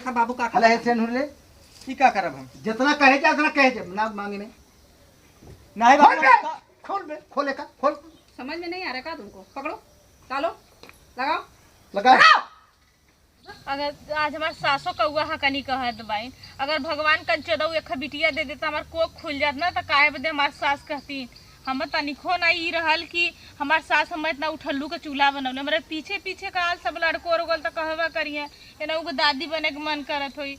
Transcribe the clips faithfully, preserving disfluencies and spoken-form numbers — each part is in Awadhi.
हाँ बाबू, का हला, हे सेनुर ले। ई का करब हम? जितना कहे जा, उतना कहे जा, ना मांगे नहीं। नहीं खोल बाबू, बे, का खोल बे, खोले का, खोल। समझ में नहीं आ रहा का तुमको? पकड़ो, डालो, लगाओ। लगा। लगाओ। अगर आज हमार सासो कौआ हकनी कहत बाइन, अगर भगवान कंचोदऊ एक बिटिया दे देता, हमार कोख खुल जात ना, त काहे बदे हमार सास कहती। हम तनिको ना ई रहल कि हमार सास हम इतना उठल्लू के चूल्हा बनौले, हमरे पीछे पीछे का हाल सब लड़को और गोल त कहबा करिए, एना उनको दादी बने के मन करत होई।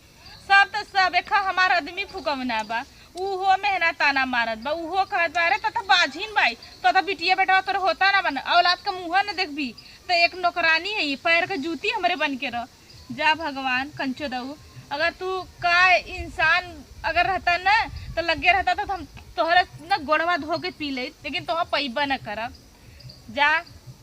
सब त सब, एक हमार आदमी फुकवना बा, उहो मेहना ताना मारत बा, उहो कहत बा, "अरे, त, त बाझिन बाई, त, त बिटिया बेटवा तोर होता ना बन, औलाद का मुँह न देखबी, त एक नौकरानी है, ये पैर के जूती हमरे बन के रह।" जा भगवान, कंचो दऊ, अगर तू का इंसान अगर रहता ना, त लगे रहता, त हम तोहरे न गोड़वा धो के पी लेत, लेकिन तोह पैबा न करब। जा,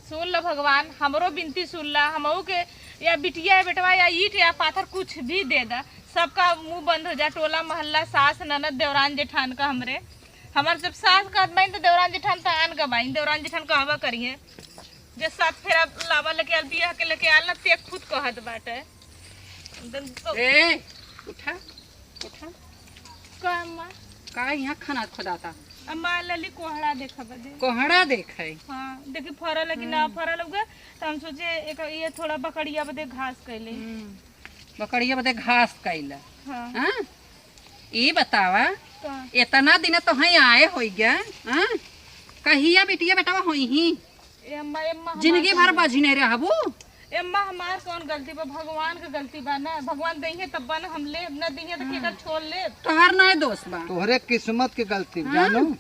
सुन ल भगवान, हमरो बिनती सुन ल, हमहू के या बिटिया या बेटवा या ईंट या पाथर कुछ भी दे द, सबका मुँह बंद हो जा, टोला महल्ला, सास ननद, देवरान जेठान का हमरे। हमार जब सास कहत बाइन त देवरान जेठान त आन का बाइन, देवरान जेठान कहबा करिहे, जे सात फेरा लावा लेके आल, बियाह के लेके आल ना, ते खुद कहत बाटे। एकदम तो ए, उठा, उठा। का अम्मा? का यहाँ खाना खोदाता? अम्मा, लली कोहड़ा देखा बदे। कोहड़ा देखे? हाँ, देखी फरल है कि ना हम्म। फरल होगा, त हम सोचे एक ये थोड़ा बकरिया बदे घास कैले। हम्म, बकरिया बदे घास कैले। हाँ। हाँ? ई बतावा, का? इतना दिन तोहई आए होई गया, हाँ? कहिया बिटिया बेटवा होई ही? ए अम्मा, ए अम्मा, हमार जिंदगी कौन भर गलती? बाझी नहीं रहबू? ए अम्मा, हमार कौन गलती बा? भगवान के गलती बा ना। भगवान दइहे तब बा ना हम लेब, ना दइहे त केकर हाँ। छोड़ लेब? तोहर ना दोष बा। तोहरे किस्मत के गलती बा, हाँ। जानू?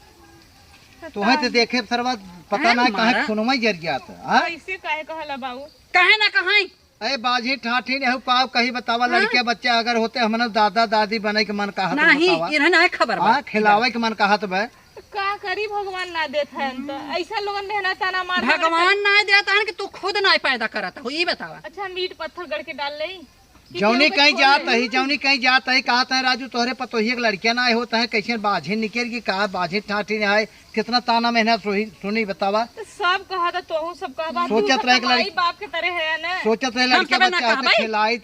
त तोहे त का? देखे सरवा पता हैं, ना काहे मारा। खूनवा जर जात है, हाँ? ऐसे काहे कहला बाबू? काहे ना कहाई? अरे बाझी ठाठी नेहू पाव कही बतावा, हाँ? लड़के बच्चे अगर होते हमने दादा दादी बने के मन कहत नहीं, बतावा। इन्हें नहीं खबर बा। हाँ, खिलावे के मन कहत बा। का करी, भगवान ना देत है तो। हम्म। ऐसा लोगन मेहनत ताना मार मार के भगवान ना देत है कि तू खुद ना पैदा करत हो, ई बतावा। अच्छा, हम ईंट पत्थर गढ़ के डाल लेई? कि जौनी केहू के कहीं छोड़ जात ले? ही, जौनी कहीं जात ही, कहत है, "राजू, तोहरे पतोहिए के लड़किया ना होत है, कैसे बाझे निकल गई, का बाझे ठाठी नहीं आए, कितना ताना मेहनत सुही, सुनी बतावा।" तो सब कहत है, तोहू सब कहबा, तू सोचत सब रहे तो कि लड़की माई बाप के तरह है ना। सोचत रहे हम लड़किया सबे ना बच्चा होते कहबै। खिलाई,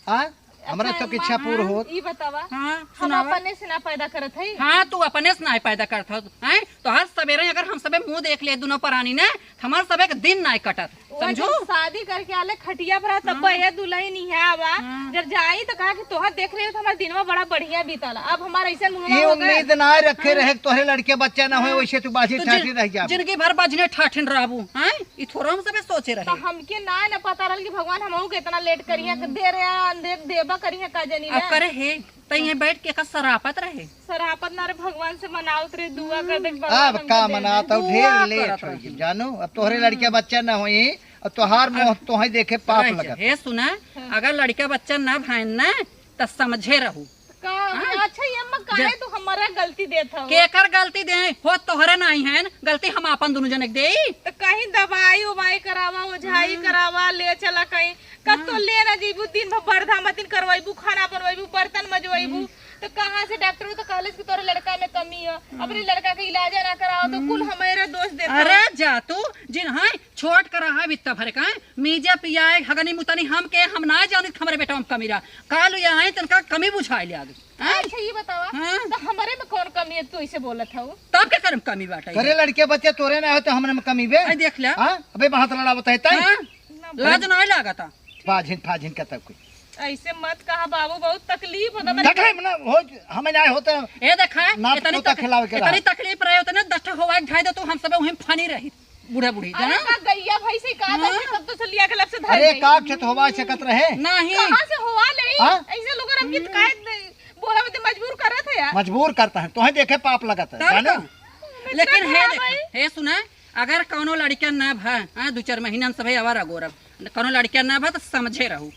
हाँ? हमरा अच्छा, तो के अम्मा, इच्छा पूर्ण हाँ, होत। ई बतावा, हाँ, हम सुनावा। अपने से ना पैदा करत हई? हाँ, तू अपने से ना पैदा करत हो, हैं? तो हर सवेरे अगर हम सबे मुंह देख ले दुनो परानी ने, त हमार सबे के दिन ना कटत, वो समझू? जब शादी करके आले खटिया पर, तब हाँ। ये दुल्हन ही है आवा, हाँ। जब जाई तो कहा कि तोहर देख रही हो तो हमार दिनवा बड़ा बढ़िया बीतल। अब हमार ऐसे मुंह ये हो गए। उम्मीद ना रखे हाँ। रहे कि तोहरे लड़के बच्चा ना होए, हाँ। वैसे तू बाझी तो ठाठी जिन-, रह जाबू। जिंदगी भर बाझने ठाठिन रहबू, हैं? ई थोड़ा हम सबे सोचे तो रहे। हमके ना, ना पता रहल कि भगवान हमहू के इतना लेट करिया, हम्म। दे रहे, दे, देबा करिया का जानी अब ना। करे हे, त ये बैठ के का सरापत रहे। सरापत ना रे, भगवान से मनावत रहे, दुआ कर दे, भगवान अब हमके का दे दे। मनात हो, दुआ ढेर लेट करत हो रहे। गई, जानू। अब तोहरे हम्म। लड़के बच्चा ना होई, अब तोहार मोह अब तोहे देखे पाप रह जा। लगत। हे सुना, हाँ। अगर लड़का बच्चा ना भैन ना, त समझे रहू। का, हाँ? अच्छा, ये अम्मा, काहे जा। तू हमारा गलती देत हो? केकर गलती दे? हो तोहरे नाई है न, गलती हम आपन दुनू जने के देई। त कहीं दवाई उवाई करावा, ओझाई हम्म। करावा, ले चला कहीं। कब तो हम्म। ले ना जीबू, दिन भर बरधा मतिन करवाइबू, खाना बनवाइबू, बर्तन मजवाइबू। हम्म। त कहाँ से डॉक्टर तो कहले कि तोरे लड़का में कमी है, हम्म। अपने लड़का के इलाज ना कराओ, तो हम्म। कुल हमारे दोष देता अरे है। जा तू, जिन है छोट कर रहा बित्ता भर का, मीजे पियाए, हगनी मुतनी हम के, हम ना जानित हमरे बेटवा में कमी रहा। काल ये आए, तनका कमी बुझाए ले आगे। हैं? अच्छा, ये बतावा, हाँ। तो हमरे में कौन कमी है, तू इसे बोलत हऊ? तब के करे में कमी बाटे? अरे, लड़के बच्चे तोरे ना होते, हमरे में कमी बे? आई देख ले। हाँ? अबे, बात लड़ावत है, तई? हाँ? ना लाज ना लागता। बाझिन, फाझिन का तब कोई। ऐसे मत कहा बाबू, बहुत तकलीफ होता। तकलीफ ना हो, हमें ना होता। ए देखा, नात इतनी पोता तक-, खिलावे के इतनी रहा। तकलीफ रहे, उतने दस ठो होवा के ढाई दे, तो हम सब वहीं फनी रही। बूढ़ा बूढ़ी, अरे जाना? का गैया भैंस ही का हाँ। था, सब तो से लिया के लब से धर अरे गई। का खेत होवा सकत रहे? नहीं। कहाँ से होवा ले? हाँ? ऐसे लोग हम गीत हम्म। काहे दे-, बोला में तो मजबूर करत है यार। मजबूर करता है, तोहे देखे पाप लगत है, तब जानो? का? लेकिन इतना हे खराब देखो, है। हे सुना, अगर कौनो लड़का ना भा, हाँ, दो चार महीना हम सभे आवारा गोरब, कौनो लड़का ना भा तो समझे रहू।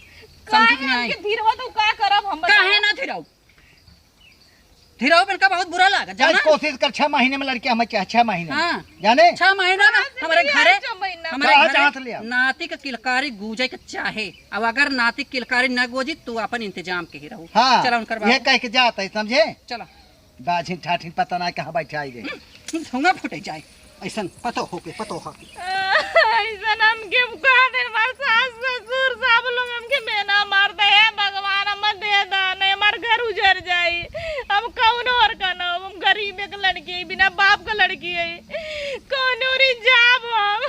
काहे समझ में आई? हमके धीरवा तो का करब हम काहे बताओ? ना धीराऊ? धीरऊ बनका बहुत बुरा लागा, आज जाना? कोशिश कर, छह महीने में लड़के हमें चाहे, छह महीने में। हाँ। जाने? छह महीना में कहाँ से हमारे लिया घरे, छह महीना में? हमारे कहाँ घरे चाहत लिया? नाती के किलकारी गूंजे के चाहे। अब अगर नाती के किलकारी न गूंजी, तू अपन इंतजाम के ही रहू। हाँ, चला उनकर ये बाबू। कह के जात है, समझे? चला। बाझिन ठाठिन पता ना कहाँ बैठे आई गए। हम्म, धुआं फूटे जाए। ऐसन पतो हो के, पतो हो के। ऐसन हमके कहा दे, हमार सास ससुर सब लोग हमके मेना मार दे। हे भगवान, हमर लड़की है, बिना बाप का लड़की है, कौनो री जाब हम।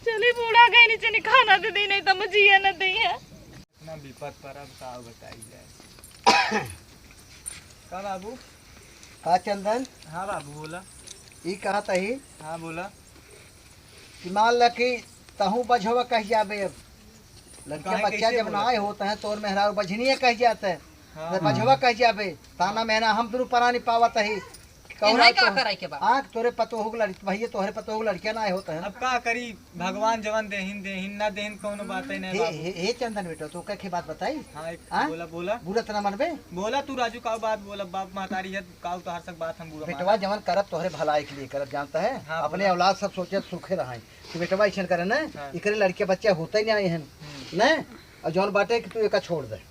चली बूढ़ा गई नीचे, नहीं खाना दे दी, नहीं तो मुझे ये ना दी है। इतना विपद पर अब का बताई जाए। का बाबू? का चंदन? हाँ बाबू, बोला। ई कहा तही हाँ, बोला। कि मान ल कि तहूँ बझवा कह जाबे। अब लड़के काहे, बच्चा कैसे जब बोला? नाय होत है, तोर मेहरारू बझनिया कह जात है। हाँ। तो बझवा कह जाबे, ताना मेहना हम दुनू परानी पावत ही। इन्हें का तो करे के बा? हाँ, तोरे पतोह के लड़की, भैया तोहरे पतोह के लड़किया नाय होत है। अब का करी, भगवान जवन देहिन देहिन, ना देहिन कौनो बात ही नहीं हे, बाबू। हे, हे चंदन बेटा, तो का के बात बताई? हाँ, एक हाँ? बोला, बोला। बुरा तना मनबे? बोला तू राजू, का बात बोला, बाप महतारी है, का तोहर सक बात हम बुरा बेटवा माना? जवन करब तोहरे भलाई के लिए करब, जानता है? हाँ, अपने बोला। औलाद सब सोचे सुखे रहाई। कि बेटवा ऐसन करे ना, हाँ। एकरे लड़के बच्चे होते ही नहीं आए हैं, हम्म। ना? और जौन बाटे कि तू एका छोड़ दे।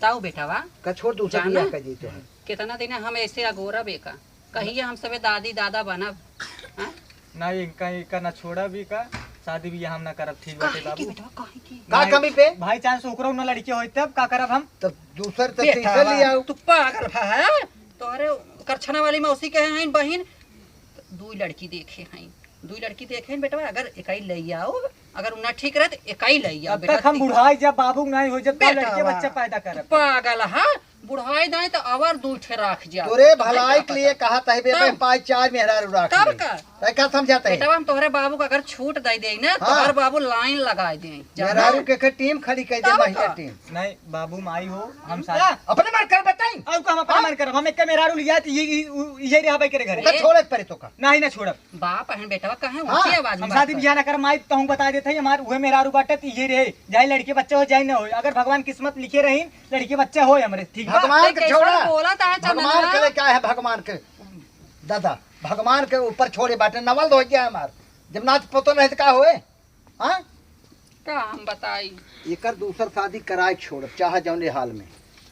ताऊ बेटवा, का छोड़, दूसरा जाना? बियाह कर दी तो है। कितना दिन हम ऐसे अगोरा बेका, कहिए हम सबे दादी दादा बनब, हाँ? ना, इनका, इनका ना छोड़ा भी का, शादी बियाह हम ना करब, ठीक बाटे काहे की बाबू। बेटवा, काहे की? का नहीं, कमी पे? भाई चांस ओकरो ना लड़के होई तब का करब हम? तब दूसर तब बेटवा, तीसर ले आओ। तू पागल भा है? तोहरे करछना वाली मौसी के हैं बहिन, दुई लड़की देखे हैं, दुई लड़की देखे हैं बेटवा, अगर एकाई ले आओ, अगर उ ना ठीक रहे तो एकाई ले आओ अब बेटा, तक हम ठीक। बुढ़ाई जब बाबू नहीं हो जब तो बेटवा, लड़के बच्चा पैदा करब। पागल है, बुढ़ाई नहीं तो और दुई ठे राख जाओ। तोरे भलाई के लिए कहा था बे, तब। पाँच चार मेहरारू राख तब ले। का? तै का समझाता है? बेटवा हम तोहरे बाबू का अगर छूट दे दे ना, हाँ। तोहर बाबू लाइन लगा दे। जाना? मेहरारू के खे टीम खड़ी कर दे, तब महिला का? टीम। नहीं बाबू माई हो, हम साथ अपने मन कर बताई। अब का हम अपने हाँ? मन करब, हम एक मेहरारू लिया तो ये, ये, ये रहा भाई के घरे। ओका ए? छोड़े परे तो का? नहीं ना छोड़ब। बाप अहन बेटवा कहे हाँ, ऊंची आवाज में हम बात शादी कर। बियाह ना करब, माई तहूँ बता देत है, हमार उहे मेहरारू बाटे तो ये रहे, चाहे लड़के बच्चे हो चाहे ना हो, अगर भगवान किस्मत लिखे रही लड़के बच्चे हो हमरे, ठीक बा? भगवान ते के कैसन छोड़ा, बोलत है भगवान के चंदना? लेके आए हैं भगवान के दादा, भगवान के ऊपर छोड़े बाटे, नवल हो गया हमार, जब नाच पोतो नहीं तो का होए? हाँ? का हम बताई? एकर दूसर शादी कराए छोड़ब, चाहे जौने हाल में।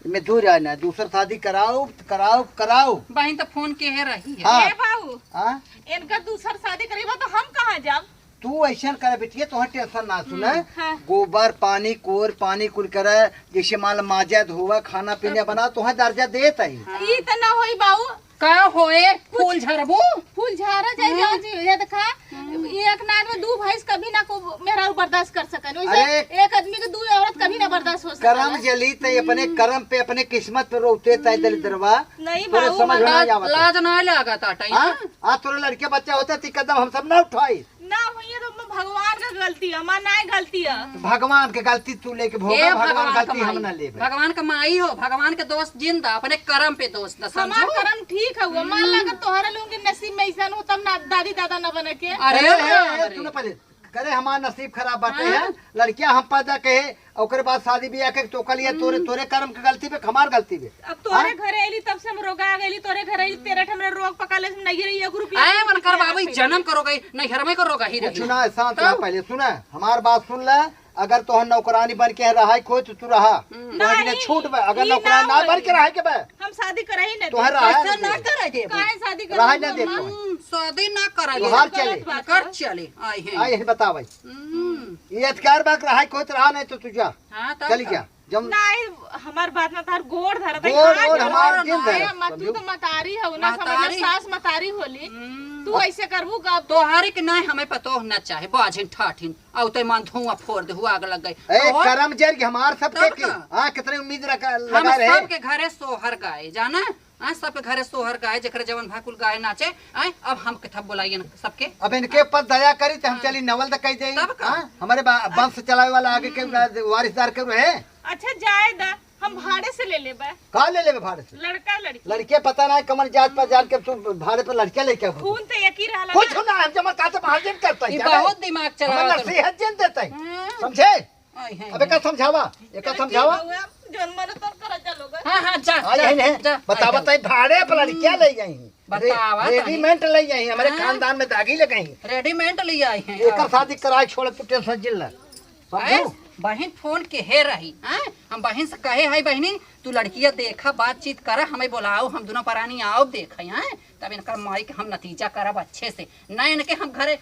इमे दो राय ना, दूसर शादी कराओ, कराओ, कराओ। बहिन तो फोन के है रही है। हाँ। ए बाबू, हाँ? इनका दूसर शादी करेबा तो हम कहाँ जाब? तू ऐसन करे बिटिया, तोहर टेंशन ना सुने। हम्म, हाँ। गोबर, पानी, कोर, पानी कुल करे, जैसे मान लो माजा धोवा, खाना पीना बना, तोहर दर्जा देत है। ई त ना होई बाबू, का होए? फूल झरबू? फूल झारा जाए, हम्म। जाओ जी, ये देखा, हम्म। ये एक नाद में दू भैंस कभी ना को मेहरारू बर्दाश्त कर सकन। वैसे अरे। एक आदमी के दू औरत कभी ना बर्दाश्त हो सकला। करम जली तै अपने हम्म। करम पे, अपने किस्मत पे रोते तै हम्म। दलिद्रवा। नहीं तोरे बाबू, समझ में ना लाज, आवत है। लाज ना लागत आटा, हाँ? हाँ? आज तोरे लड़के बच्चा होते तो कदम हम सब ना उठाई। ना होइए तो भगवान का गलती है, हमार ना गलती है। तो भगवान के गलती तू लेके भोगा, ए भगवान भगवान का गलती हम माई, ना लेबे। भगवान का माई हो, भगवान के दोष जिन दा, अपने करम पे दोष दा, हमार समझो? करम ठीक है, वो मान ला हम्म। अगर तोहरे लोगन के नसीब में ऐसा हो तब ना दादी दादा ना बने के। अरे अरे, बाप ए, ए, रे। तू ना पहले करे, हमार नसीब खराब बाटे हाँ। है, लड़किया हम पैदा कहे, ओकरे बाद शादी बियाह के तोका लिया, तोरे, हम्म। तोरे करम के गलती पे, हमार गलती पे। अब तोरे हाँ? घरे अइली तब से हम रोगा गइली, तोरे घरे अइली, तेरे ठे हमरे रोग पका ले, नहीं रही, एक रुपया आए नहीं उनकर रखा बाबू, है। जन्म करो गई, नहीं घर में को रोगा ही कुछ रही। ना, शांत रह तब? पहले, सुना, हमार बात सुन ले, अगर तोहर नौकरानी बन के रहाई खोज तो तू रहा, हम्म। तोहर बिना नहीं, छूट बा, अगर ई नौकरानी ना ना बन होई। के रहाई के बा, हम शादी करही ना तोहर देब। रहा कैसे ना ना देब। करे देब? काहे शादी रहा करही ना ना देब देब। तोहर। हम्म, शादी ना करे देब। तोहार चले। गलत बात कर है। चले, आई है। आई है बतावे। हम्म। ये अधिकार बा, रहाई खोज रहा नहीं तो तू जा। हाँ, तब चली का? जा। जब नहीं, हमार बात ना, तार गोड़ धरत है, गोड़, हाथ गोड़, जोड़। हमार गोड़ दिन ना, धरत, ए, अम्मा, तू समझू? तो मतारी हो ना, समझ में महतारी। सास मतारी होली। हम्म। तू ऐसे करबू का? तोहरे के नहीं, हमें पतोह ना चाहे, बाझिन ठाठिन, आउ ते मान धुआं फोड़ दे, हुआ आग लग गई। ए, और करम जर के हमार सबके तब की, का? हाँ, कितने उम्मीद रखा, हम लगा रहे। सबके घरे सोहर गाए, जाना? हाँ, सबके घरे सोहर गाए, जेकरे जवन भाकुल गाए नाचे, आए, अब हम किथा बोलाइए न सबके। अब इनके ऊपर दया करी तो हम हाँ। चली नवल द कह दे। तब का? हाँ, हमारे बा-, वंश चलावे वाला आगे के हम्म। वारिसदार के रहे। अच्छा, जाए दा, हम भाड़े से ले लेबे। का ले लेबे भाड़े से? लड़का लड़की। लड़के पता ना है कमर जात पर जान के तू भाड़े पर लड़के लेके आओ। खून तो एक ही रहला कुछ ना। ना, हम जमर काते बाहर जिन करता है, ये जाने? बहुत दिमाग चलावत हमार है। नसीहत जिन देता है। हम्म। समझे? आई है अबे का समझावा? एका चलो, समझावा? ठीक है, जौन मने तौन करा जा लोग। हाँ, हाँ, जा, आई जा, है ने? जा, बता, आई बताई, भाड़े पर लड़कियां हम्म। ले आई हैं। बतावा रे-, तनी। रेडीमेड ले आई हैं, हमारे हाँ। खानदान में दागी लगे हैं। रेडीमेड ले आई हैं। एकर शादी कराए छोड़, तू टेंशन जिन ले। समझू? आए, बहिन फोन के हे रही, हैं? हम बहिन से कहे है, "बहिनी, तू लड़किया देखा, बातचीत करा, हमें बुलाओ, हम दोनों परानी आओ देखे, हैं? तब इनकर माई के हम नतीजा करब अच्छे से। ना इनके हम घरे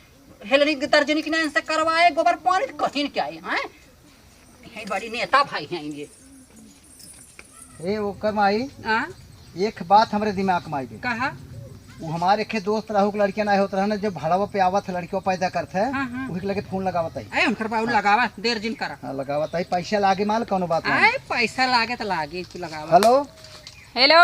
हेलनी दर्जनी की ना इनसे करवाए, गोबर पानी कहीं के आए, हैं?" ये बड़ी नेता भाई हैं ये। ए, ओकर माई, हाँ? एक बात हमरे दिमाग में आई गई। कहा? वो हमारे एक दोस्त रहू के लड़कियां ना होत रहन, जो भाड़वा पे आवत है, लड़कियों पैदा करत है, हाँ, हाँ। वही के लगे फोन लगावत है। ए, उनकर बाबू हाँ। लगावा, देर जिन करा। हाँ, लगावत है, पैसा लागे माल, कौनो बात नहीं। आए, पैसा लागे तो लागे, तू लगावा। हेलो। हेलो।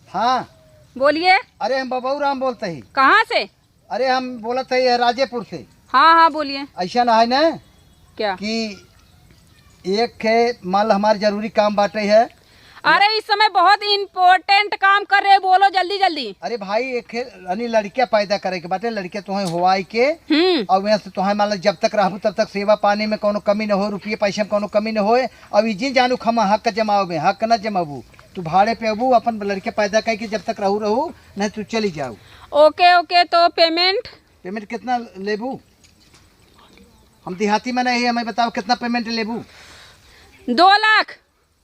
हाँ। बोलिए। अरे, हम बबऊ राम बोलते ही। कहाँ से? अरे, हम बोलत है ये राजेपुर से। हाँ, हाँ, बोलिए। ऐसा ना है ना क्या? कि एक है माल हमार जरूरी काम बाटे है। अरे, इस समय बहुत important काम कर रहे, बोलो जल्दी जल्दी। अरे भाई, एक है यानी लड़किया पैदा करे के बाटे, लड़किया तुहें होवाई के हम्म। और वहाँ से तुहें मान लो जब तक रहबू तब तक सेवा पानी में कोनो कमी न हो, रुपये पैसे में कोनो कमी न होए। और ई जिन जानू खमा हक जमाओ में हक न जमाबू, तू भाड़े पे अबू, अपन लड़के पैदा करके जब तक रहू रहू, नहीं तू चली जाऊ। ओके, ओके, तो payment? Payment कितना लेबू? हम देहाती में नहीं है, हमें बताओ कितना payment लेबू? दो लाख।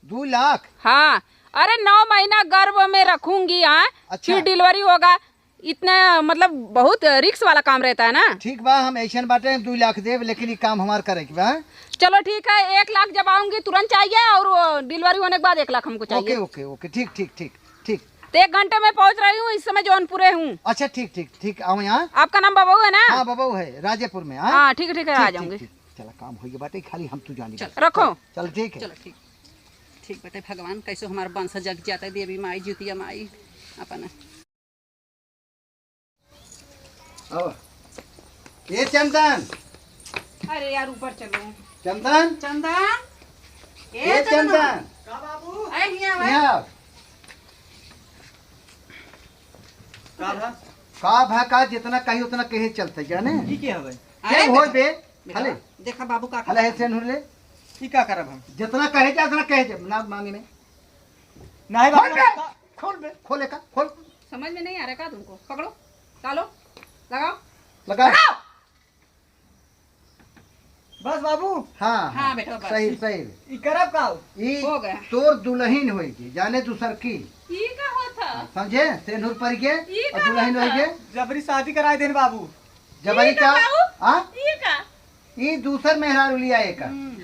दो लाख? हाँ। अरे, नौ महीना गर्भ में रखूंगी, हाँ? अच्छा। फिर delivery होगा। इतना, मतलब, बहुत risk वाला काम रहता है ना। ठीक बा, हम ऐसन बाटे, हम दो लाख देब, लेकिन ये काम हमार करे के बा। चलो ठीक है, एक लाख जब आऊंगी तुरंत चाहिए, और वो delivery होने के बाद एक लाख हमको चाहिए। ओके, ओके, ओके, ठीक, ठीक, ठीक, ठीक। तो एक घंटे में पहुंच रही हूँ, इस समय जौनपुरे हूँ। अच्छा, ठीक, ठीक, ठीक, आओ यहाँ। आपका नाम बबऊ है ना? हाँ, बबऊ है, राजेपुर में, हाँ? हाँ, ठीक है, ठीक है, आ ठीक, ठीक, जाऊंगी। ठीक। चला, काम हो गया बाटे, खाली हम तू जानी चल, बस। रखो। चल, ठीक है। चलो, ठीक। ठीक बाटे, भगवान, कैसे हमारा वंश जग जाता है, देवी माई, जितिया माई, अपन। आओ। ए चंदन। अरे यार, ऊपर चलो। चंदन। चंदन। ए ए चंदन। चंदन। का बाबू? ए, हियाँ आवा। हियाँ। का भा? का भा का, जितना कही उतना कहे चलते, जाने? ई के हवे? अरे क्या होय बे? बेटा, हले। देखा बाबू का हले, करत है सेनुर ले। ई का करब हम? जितना कहे जा, उतना कहे जा, ना मांगे में। नहीं खोल बाबू, बे, का खोल बे, खोले का, खोल। समझ में नहीं आ रहा का तुमको? पकड़ो, डालो, लगाओ। लगाओ। लगाओ। बस बाबू। हाँ, हाँ, हाँ, बेटा, बस। सही, सही। ई करब का हो? ई हो गया। तोर दुलहिन होई के, जाने दूसर की। ई का होत ह? समझे? सेनुर परि के ई और का दुलहिन होत होई ह? के। जबरी शादी कराए देन बाबू। जबरी ई का का? बाबू? हाँ? ई का? ई दूसर मेहरारू लिया एक। हम्म।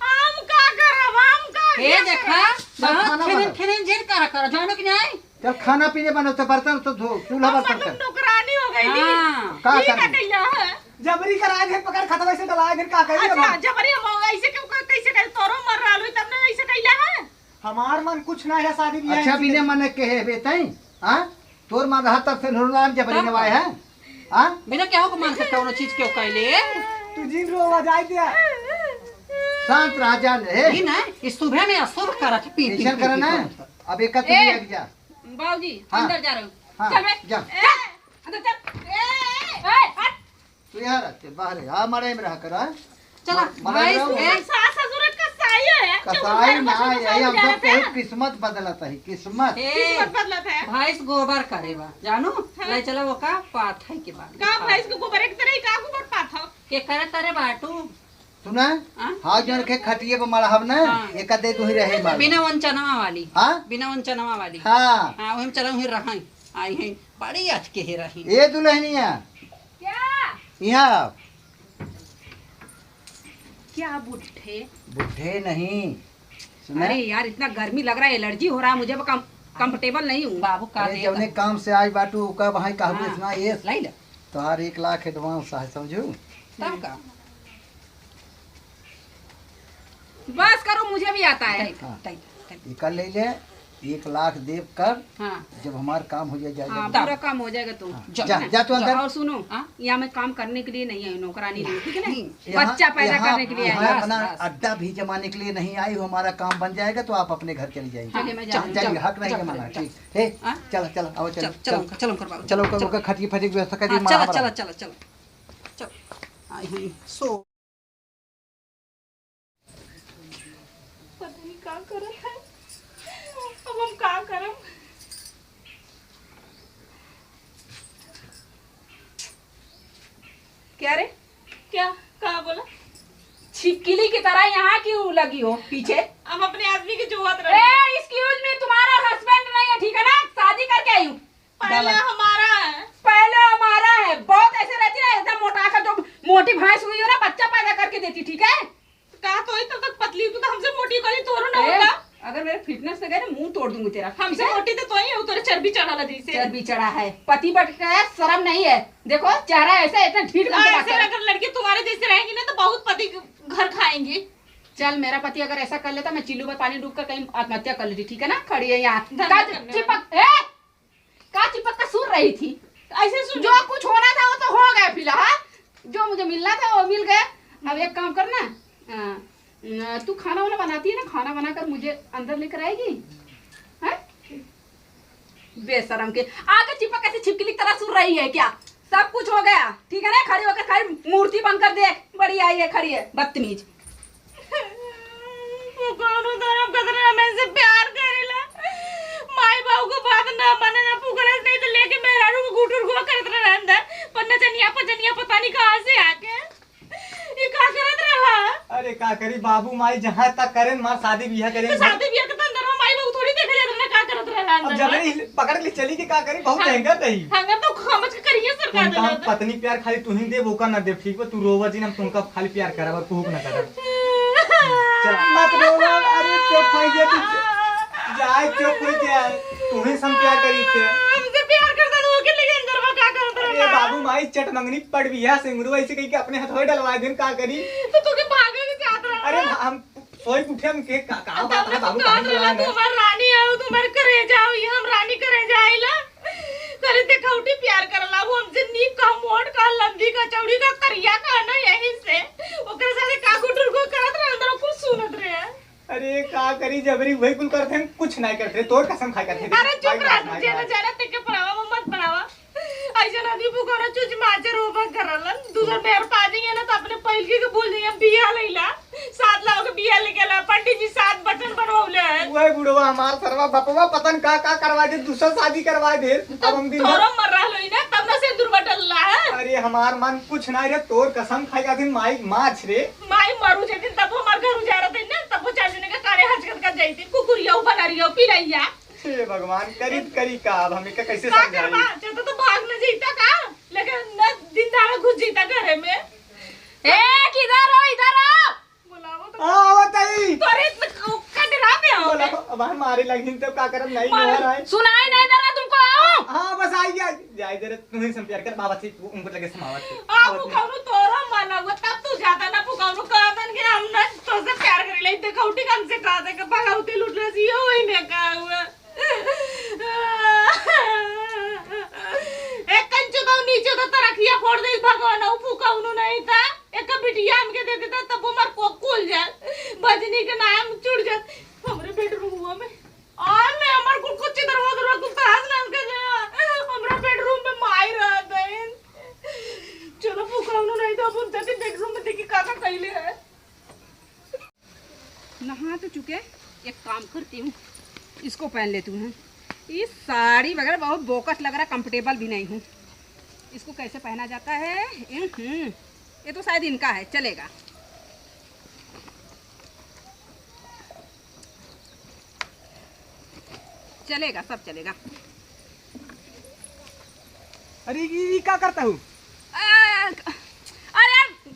हम का करब, हम का हे करब? देखा, चल, बहुत खाना खेनिन, बनाओ। खेनिन झिन करा करा, जानो कि नहीं? चल, खाना पीने बनाओ, तो बर्तन तो धो, चूल्हा हम बर्तन मतलब कर। नौकरानी हो गई नी। हाँ। का ई का करबी? कइला है? जबरी कराए थे, पकड़ खतवा से डलाए थे, का करी अच्छा, अब? जबरी हम ऐसे क्यों कर, कैसे कर, तोरो मर रहल होई, तब ना ऐसे कइला है? हमार मन कुछ ना है, शादी बियाह अच्छा, ऐसी बिना करी। मने कहे बे तई, हाँ? तोर मन रहा तब से नूरलाल जबरी तब नवाए का? है, हाँ? बिना केहू को मन से कौनो चीज क्यों कहले? तू जिन रो, आ जाए दिया। शांत रह जान रे। ई ना, ई सुबह में अशुभ करत, पी, पी, ऐसन पी, करना पी है। करत। अब एक तू ए, भी एक जा। बाबूजी, हाँ। अंदर जा रहे हो। हाँ, चल बे। जा। ए, अंदर चल। ए, ए, हट। तू यहाँ रहते, बाहर है। हाँ, मड़ई में रहा कर, हाँ? चला, म-, मड़ई में भैंस, रहो। ए, सास ससुर कसाई है, क्यों कसाई घर ना, बसा बसा यही हम जाए सब थे? कहे किस्मत बदलत है, किस्मत। ए, किस्मत बदलत है। भैंस गोबर करे बा, जानू? हाँ। ले चला वो का पाथई के बाद। का भैंस के गोबर एक तरह का गोबर पाथो? के करे तरे बाटू? सुना? हाँ? हाँ, जौन के खटिए पे मड़हब ना, हाँ। एक दे दो ही रहे माल। बिना वंचनवा वाली। हाँ? बिना वंचनवा वाली। हाँ। हाँ, वही में चला वही रहा। आई हैं, बड़ी अटके ही रही। ए दुल्हनिया। क्या? यहाँ आओ। क्या बुढ़े? बुढ़े नहीं। सुना? अरे यार, इतना गर्मी लग रहा है, allergy हो रहा है मुझे, कम, comfortable नहीं हूँ। बाबू का अरे, देता? जौने काम से आई बाटू, ओका वहाँ कहबू हाँ, इतना ये लाई ले। तोहार एक लाख advance है, समझू? तब का? बस करो, मुझे भी आता है। हाँ। तई, तई। एकर ले ले, एक लाख देब कर, हाँ। जब हमार काम हो जाए, जा, हाँ, जा। पूरा काम हो जाएगा तो। हाँ। जा, जा, जा तू अंदर। और सुनो, हाँ? यहाँ मैं काम करने के लिए नहीं आई, नौकरानी नहीं, ठीक है ना? नहीं। यहाँ, बच्चा पैदा यहाँ, करने के लिए आई। यहाँ बस, अपना बस। अड्डा भी जमाने के लिए नहीं आई हो, हमारा काम बन जाएगा तो आप अपने घर चली जाएंगी। चलिए, मैं जा रही हूँ। चलिए, चलो, हक नहीं चलो, जमाना, चलो, ठीक। हे, हाँ? चलो, चलो, आओ, चलो, चलो, चलो। चलो, चलो, करो बाबू, चलो, चलो, चलो। उनका खटिया फटिया की व्यवस्था कर दी, हाँ, माँ चलो, हमारा। चलो, चलो, चलो। चलो। आई हैं, सो। पता नहीं का करत है, अब हम का करब? क्या रे? क्या? का बोला? छिपकली की तरह यहाँ क्यों लगी हो पीछे? हम अपने आदमी की जोहत रहे। ए, excuse me, तुम्हारा husband नहीं है, ठीक है ना? शादी करके आई हूँ। पहले गलत। हमारा है। पहले हमारा है। बहुत ऐसे रहती ना, एकदम मोटा कर, जो मोटी भैंस हुई हो ना, बच्चा पैदा करके देती, ठीक है? तो कहा तो ही तब तक पतली, तू तो हमसे मोटी कोई थोड़ो ना ए, होगा। अगर मेरे fitness में गए ना, मुंह तोड़ दूंगी तेरा, ठीक है? मोटी तो तोही हो, तोरे चर्बी चढ़ा ला जैसे। चर्बी चढ़ा है, पति बट गया, शर्म नहीं है। देखो चेहरा ऐसा, इतना ढीठ बन के बात कर रहा है। अगर लड़की तुम्हारे जैसे रहेगी ना तो बहुत पति घर खाएंगे। चल, मेरा पति अगर ऐसा कर लेता, मैं चिल्लू में पानी डूब कर कहीं आत्महत्या कर लेती, ठीक है ना? खड़ी है यहाँ। धंधा का करने चिपक, वाली। ए! का चिपक का सुन रही थी? ऐसे सुन। जो कुछ होना था वो तो हो गया फिलहाल, जो मुझे मिलना था वो मिल गया। अब एक काम करना, हाँ, न, तू खाना वाना बनाती है ना, खाना बनाकर मुझे अंदर लेकर आएगी, हैं? बेशरम के, आगे चिपक कैसे छिपकली की तरह सुन रही है क्या? सब कुछ हो गया, ठीक है ना? खड़ी होकर खाली मूर्ति बनकर देख, बड़ी आई है, खड़ी है, बदतमीज। वो कौनो धर्म कतरा में से प्यार करेला। माई बाबू को बात ना माने ना पुकड़े, नहीं तो लेके मेहरारू को गुटुर गुआ करत रहे अंदर। पर नचनिया पचनिया पता नहीं कहाँ से आके। ये का करत रहा? अरे का करी, बाबू माई जहाँ तक करें, मार शादी बियाह करें। तो शादी बियाह के तो अंदर माई बाबू थोड़ी देखे जात रहे, का करत रहा अब अंदर? जबरी पकड़ के चली कि का करी, बहुत हाँ। महंगा दही। हाँ, तो समझ के करिए सरकार तुमका हम देला तो। पत्नी प्यार खाली तुही देब, ओका ना देब, ठीक बा? तू रोवा जिन, हम तुमका खाली प्यार करब और कुहू के ना करब। चल, मत रोवा, अरे चुप हो जा तू, जाए चुप हो जा, तुही से हम प्यार करी थे। हमसे प्यार करता तो ओके लेके अंदर में का करत अरे रहा? बाबू माई चट मंगनी पड़ बिया, सिंगरू ऐसे कही के अपने हथवे डलवा देन, का करी? तो तू के भागे के चाहत रहा? अरे हम सोई उठे, हम के का, का अब बात है तू बाबू, काहे डलवा रहा? तू हमार रानी आओ, तू हमार करेजा आओ, ये हम रानी करेजा आइला। करे देखौटी प्यार करला, वो हमसे नीक का, मोट का, लंबी का, चौड़ी का, करिया का ना, यही से ओकरे साथे का गुटुर को करत रहे, अंदर कुल सुनत रहे। अरे का करी, जबरी वही कुल करत हैं, कुछ नहीं करत रहे, तोर कसम खाए करत हैं। अरे चुप भाई, रह, भाई, जेना भाई। जाना ते के पड़ावा, वो मत पड़ावा। ऐसे ना दी पुकारा चुच माचर होबा करलन, दूसर मेहर पा जाइए ना तो अपने पहिलकी के भूल जाइए, बिया लैला। सात लाख के बिया लेके ला, पंडित जी सात बचन बनवले हैं। वही बुढ़वा हमार सरवा बपवा पतन का का करवा दे, दूसर शादी करवा दे। अब हम दिन भर तोरो मर रहलो ही ना, तब ना से दुर्बटल ला है। अरे हमार मन कुछ ना रे, तोर कसम खाई का दिन माई माछ रे। माई मरू जे दिन तब हमार घर उजारत है ना, तब वो चार जने का कारे हजकत कर जाई थी, कुकुरिया, बनरिया, पिलैया। हे भगवान, करी त करी का, अब हम एका कैसे का समझाई? करबा? चाहता तो भाग न जईता का? लेकिन न दिन धारा घुस जईता घरे में। ए, किधर हो? इधर आओ। बुलावो तो। हाँ, आवत आई। तोरे त क-, का डराते हो? बोला, अब हम मारे लगिन तो का करब, नहीं मारे। मोहर आए। सुनाई नहीं दे रहा तुमको, आओ। हाँ, बस आई गया। जाए दे रे, तुम्हें से प्यार कर, बाबा से उनको लगे समावत है। आ, आवत वो नहीं। कौनो तोरा माना हुआ, तब तू जाता ना, वो कौनो कहतन के हम ना तोसे प्यार करेला, देखौटी का हमसे कहा था कि भगौती लूट ले सी, यो वही ने कहा हुआ। एक कंचो तो नीचे तो तरखिया फोड़ दे भगवान, ऊ फूका उन्हों नहीं था। एक बिटिया हमके दे देता तब वो हमार कोख खुल जात, बजनी के नाम छूट जात। हमरे बेडरूम हुआ में और मैं हमार कुल कुच्ची दरवाजा दरवाजा कुल तहस नहस कर देला। हमरा बेडरूम में माई रहत है। चलो फूका उन्हों नहीं तो अपन जल्दी बेडरूम में देखी का का कैले है। नहा तो चुके, एक काम करती हूँ, इसको पहन लेती हूँ। ये साड़ी वगैरह बहुत बोकस लग रहा, कंफर्टेबल भी नहीं हूँ। इसको कैसे पहना जाता है? हम्म, ये तो शायद इनका है, चलेगा, चलेगा, सब चलेगा। अरे ये, ये का करता हूँ? आ, अरे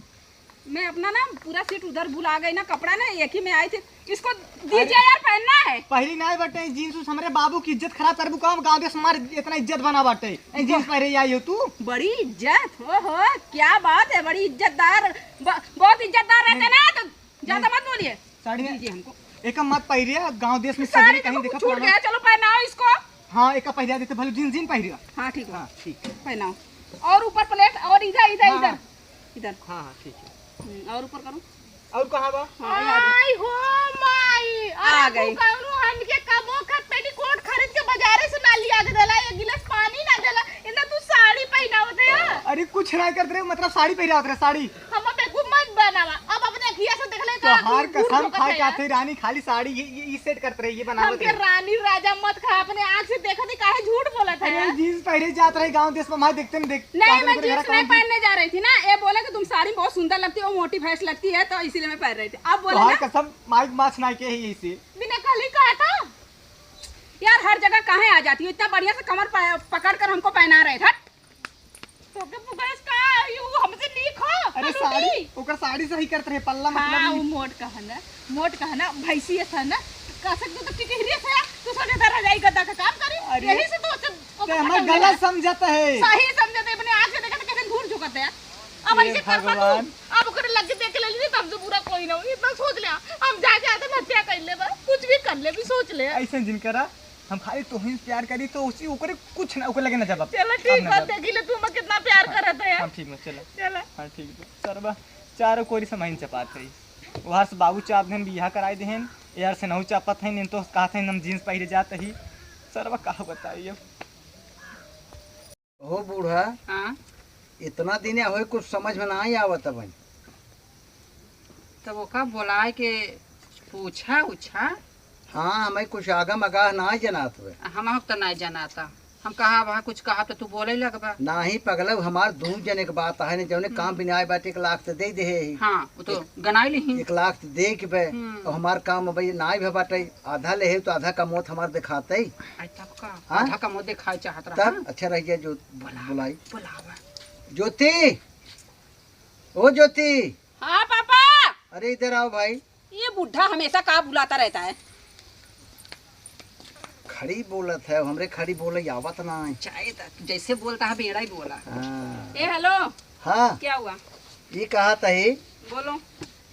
मैं अपना ना पूरा सेट उधर भुला गई ना, कपड़ा ना एक ही में आई थी, इसको दीजिए अरे, यार, पहनना है। पहली नहीं बटे, जींस उस हमरे बाबू की इज्जत खराब करबू का? हम गाँव देश हमारे इतना इज्जत बना बाटे, ए, जींस पहरे आई हो तू? बड़ी इज्जत, ओहो, क्या बात है, बड़ी इज्जतदार, ब-, बहुत इज्जतदार रहते नहीं। ना, तो ज्यादा नहीं। मत बोलिए। साड़ी नहीं। दीजिए हमको। एक मत पहिरिया, गाँव देश में साड़ी सगरे कहीं देखो देखा छूट पुराना। गया, चलो पहनाओ इसको। हाँ, एक पहिरिया देते, भले जींस, जींस पहिरिया। हाँ, ठीक है। हाँ, ठीक। पहनाओ। और ऊपर प्लेट, और इधर, इधर, हाँ, इधर, हाँ। इधर। हाँ, हाँ, ठीक है। हम्म, और ऊपर करो। और कहाँ बा? हाँ, यहाँ पे। आई हो माई, आ अरे गई। तू कौनो हमके कबो का पेटीकोट खरीद के बाजारे से ना लिया के देला, एक गिलास पानी ना देला, इतना तू साड़ी पहनावत है। अरे कुछ ना करत रहे, मतलब साड़ी पहिरावत रहे, साड़ी। हम बेवकूफ मत बनावा। अब अपने अखिया से देख ले का तोहार तू झूठ कसम बोलत खाए है यार। काथे रानी, खाली साड़ी ये, ये, ये सेट करत रहे, ये बनावत हमके रहे। रानी राजा मत कहा, अपने आँख से देखत ही काहे झूठ बोलत है अरे यार? जींस पहिरे जात रहे गाँव देश में, माँ देखते न देख, नहीं, कहते मैं न जींस घर नहीं काम पहनने जा रही थी ना, ये बोले कि तुम साड़ी में बहुत सुंदर लगती हो, मोटी भैंस लगती है, तो इसीलिए मैं पहन रही थी। अब बोले तोहार ना। कसम माइक माछ ना के ही इसे। बिना कहले कहा था। यार हर जगह काहे आ जाती हो, इतना बढ़िया से कमर प-, पकड़ कर हमको पहना रहे थे। तोके पुगस का, यू हमसे नीक हो, अरे कनूनी। साड़ी, ओकर साड़ी सही करत रहे, पल्ला हाँ, मतलब वो ई। मोट कहा ना, मोट कहा ना, भैंसी ऐसा ना, कह सकते तो टिकहरी से, तू सोचे था रजाई गद्दा का काम करी, अरे, यही से तो अच्छा, ते हमें गलत समझत है। सही समझत है, अपने आँख से देखा तो कैसे धूल झुकत है। अब हे ऐसे करबा तू, भगवान। अब ओकरे लगे देख ले ली, तब से बुरा कोई ना हो, इतना सोच ले, हम जाके आत्महत्या कर लेबा, कुछ भी कर ले, भी सोच ले। ऐसे जिन करा, हम खाली तोहिन प्यार करी तो उसी ओकरे कुछ ना, ओकरे लगे ना जवाब। चला ठीक बा, देखी ले तू हमें कितना प्यार करत है। हम ठीक बा, चला। चला। हाँ ठीक बा। सरवा चारों कोरी समाइन चपात है। ओहर से बाबू चाप देहन, बियाह कराई देहन, यार से नहु चापत है, नहीं तो कहत है हम जींस पहिरे जात ही। सरवा का बताई अब। हो बूढ़ा, हाँ? इतना दिने होए, कुछ समझ में नाहीं आवत अब। तब ओका बोलाए के पूछा उछा। हाँ, हमें कुछ आगम आगाह नाहीं जनात बे। हम तो नाहीं जनाता। हम कहा वहाँ कुछ कहा तो तू बोले लगबा। नाहीं पगला, हमार दू जने के बात है न, जौने काम बिनाए बाटे एक लाख तो दे दे ही। हाँ, वो तो एक, गनाई लिही। एक लाख तो दे के बे, हम्म। और हमार काम अब ये नाहीं भे बाटे, आधा ले है तो आधा का मौत हमार दिखाते ही। आई तब का? हाँ? आधा का मौत दिखाए चाहत रहा। तब अच्छा रह गया जो बुला, बुलाई। बुलावा। ज्योति, ओ ज्योति। हाँ पापा। अरे इधर आओ भाई। ये बुढ़ा हमेशा का बुलाता रहता है? खड़ी बोलत है, हमरे खड़ी बोले आवत ना है। चाहे त-, जैसे बोलता है बेड़ा ही बोला। हाँ। ए हेलो। हाँ। क्या हुआ? ये कहा तही। बोलो।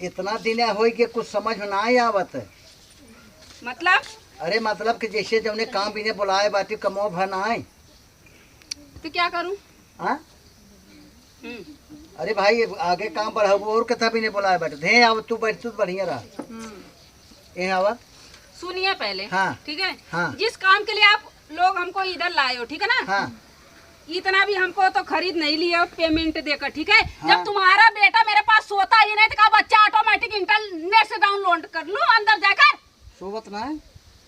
इतना दिन होई के कुछ समझ में ना आवत है। मतलब? अरे मतलब कि जैसे जौने काम बिने बुलाए बाटी कमो भर ना आए। तो क्या करूं? हाँ? हम्म। अरे भाई, आगे काम बढ़ाओ, और कथा भी नहीं बोला है, बैठ। धे, अब तू बैठ, तू बढ़िया रहा। हम्म। ये आवा। सुनिए पहले, हाँ। ठीक है? हाँ। जिस काम के लिए आप लोग हमको इधर लाए हो, ठीक है ना? हाँ। इतना भी हमको तो खरीद नहीं लिया पेमेंट देकर, ठीक है? हाँ। जब तुम्हारा बेटा मेरे पास सोता ही नहीं, तो का बच्चा ऑटोमेटिक इंटरनेट से डाउनलोड कर लूं अंदर जाकर? सोवत ना है?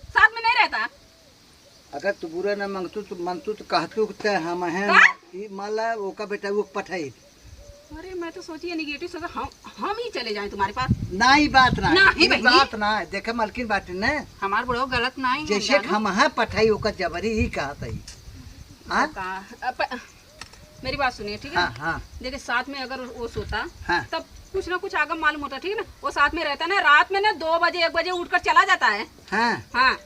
साथ में नहीं रहता। अगर तू बुरा ना मांगतू, तू मानतू, तो कहतू कि ते हम हैं, का? ई मान ला, ओका बेटा वो पठाई। अरे, मैं तो सोची है निगेटिव सोचा, हम, हम ही चले जाएं तुम्हारे पास। ना, ई बात ना, ना, ई ई भाई। बात ना है। देखे मलकिन बाटे ने। हमार बुढ़ऊ गलत ना ही है, जैसे कि जानू। हम हैं पठाई, ओका जबरी ही कहत है। हाँ? तो का, अब मेरी बात सुनिए, ठीक है? हाँ, हाँ। देखिए, साथ में अगर वो सोता, हाँ। तब कुछ ना कुछ आगम मालूम होता, ठीक है ना? वो साथ में रहता ना, रात में ना दो बजे, एक बजे उठकर चला जाता है। हाँ। हाँ।